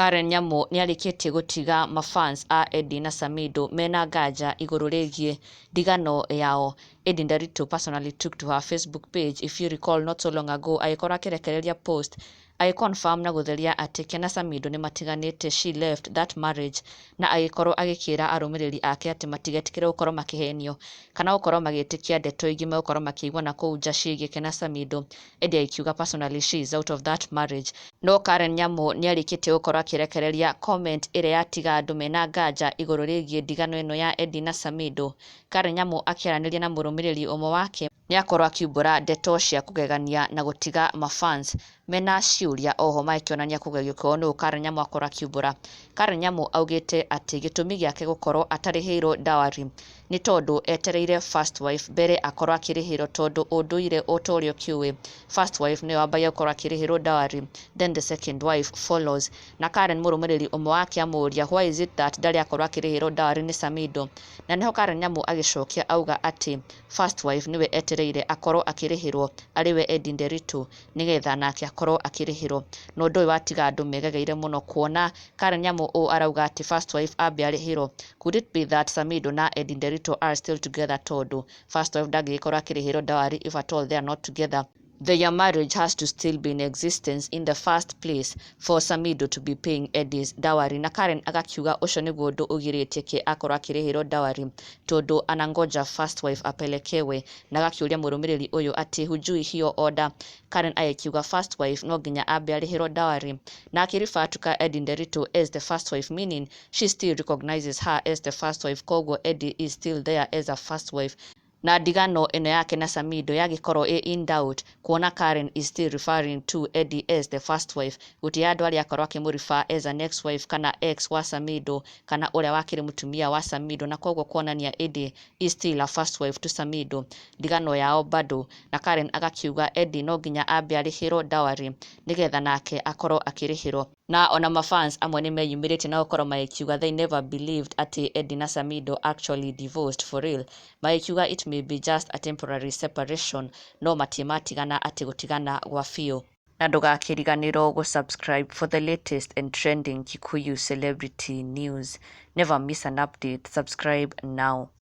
Karen Nyamu nĩarĩkĩtie gũtiga mafans a Eddie na Samidoh mena nganja igũrũ rĩgiĩ ndigano yao. Eddie Nderitu personally took to her Facebook page, if you recall, not so long ago, agĩkorwo akĩrekereria post agĩconfirm na gũtheria atĩ ke na Samidoh nĩ matiganĩte, she left that marriage, na agĩkorwo agĩkĩra arũmĩrĩri ake atĩ matigetĩkĩre gũkorwo makĩhenio kana gũkorwo magĩtĩkia ndeto ingĩ megũkorwo makĩigua na kũu nja ciĩgiĩ ke na Samidoh. Eddie agĩkiuga personally she is out of that marriage. No Karen Nyamu nĩarĩkĩtie gũkorwo akĩrekereria comment ĩrĩa yatiga andũ mena nganja igũrũ rĩgiĩ ndigano ĩno ya Eddie na Samidoh. Karen Nyamu akĩaranĩria na mũrũmĩrĩri ũmwe wake nĩakorwo akiumbũra ndeto cia kũgegania na gũtiga mafans mena ciũria, oho magĩkĩonania kũgegio kwao nĩ Karen Nyamu akorwo akiumbũra. Karen Nyamu augĩte atĩ gĩtũmi gĩake gũkorwo atarĩhĩirwo dowry nĩ tondũ etereire first wife mbere akorwo akĩrĩhĩrwo, tondũ ũndũire o ta ũrĩa ũkĩũĩ, first wife nĩyo wambagia gũkorwo akĩrĩhĩrwo dowry, then the second wife follows. Na Karen mũrũmĩrĩri ũmwe wake amũria why is it that ndarĩ akorwo akĩrĩhĩrwo dowry nĩ Samidoh, na nĩho Karen Nyamu agĩcokia auga atĩ first wife nĩwe etereire akorwo akĩrĩhĩrwo, arĩ we Eddie Nderitu, nĩgetha nake akorwo akĩrĩhĩrwo. Na ũndũ ũyũ watiga andũ megegeire mũno kuona Karen Nyamu ũũ arauga atĩ first wife ambe arĩhĩrwo. Could it be that Samidoh na Eddie Nderitu are still together, tondũ first wife ndangĩgĩkorwo akĩrĩhĩrwo dowry if at all they are not together? Their marriage has to still be in existence in the first place for Samidoh to be paying Eddie's dowry. Na Karen agakiuga ũcio nĩguo ũndũ ũgirĩtie ke akorwo akĩrĩhĩrwo dowry, tondũ anangoja first wife apelekewe. Na agakĩũria mũrũmĩrĩri ũyũ atĩ hujui hiyo order. Karen agĩkiuga first wife no nginya ambe arĩhĩrwo dowry, na akĩrefer to Eddie Nderitu as the first wife, meaning she still recognizes her as the first wife, koguo Eddie is still there as a first wife. Na ndigano ĩno yake na Samidoh yagĩkorwo ĩ in doubt, kuona Karen is still referring to Eddie as the first wife, gũtirĩ andũ arĩa akorwo akĩmũrefer as an ex wife kana ex wa Samidoh kana ũrĩa wakĩrĩ mũtumia wa Samidoh, na koguo kuonania Eddie is still a first wife to Samidoh, ndigano yao bado. Na Karen agakiuga Eddie no nginya ambe arĩhĩrwo dowry nĩgetha nake akorwo akĩrĩhĩrwo. Na ona mafans amwe nĩ meyumĩrĩtie na gũkorwo magĩkiuga they never believed atĩ Eddie na Samidoh actually divorced for real, magĩkiuga it may be just a temporary separation, no matirĩ matigana atĩ gũtigana gwa biũ. Na ndũgakĩriganĩrwo gũ-subscribe for the latest and trending Kikuyu celebrity news. Never miss an update. Subscribe now.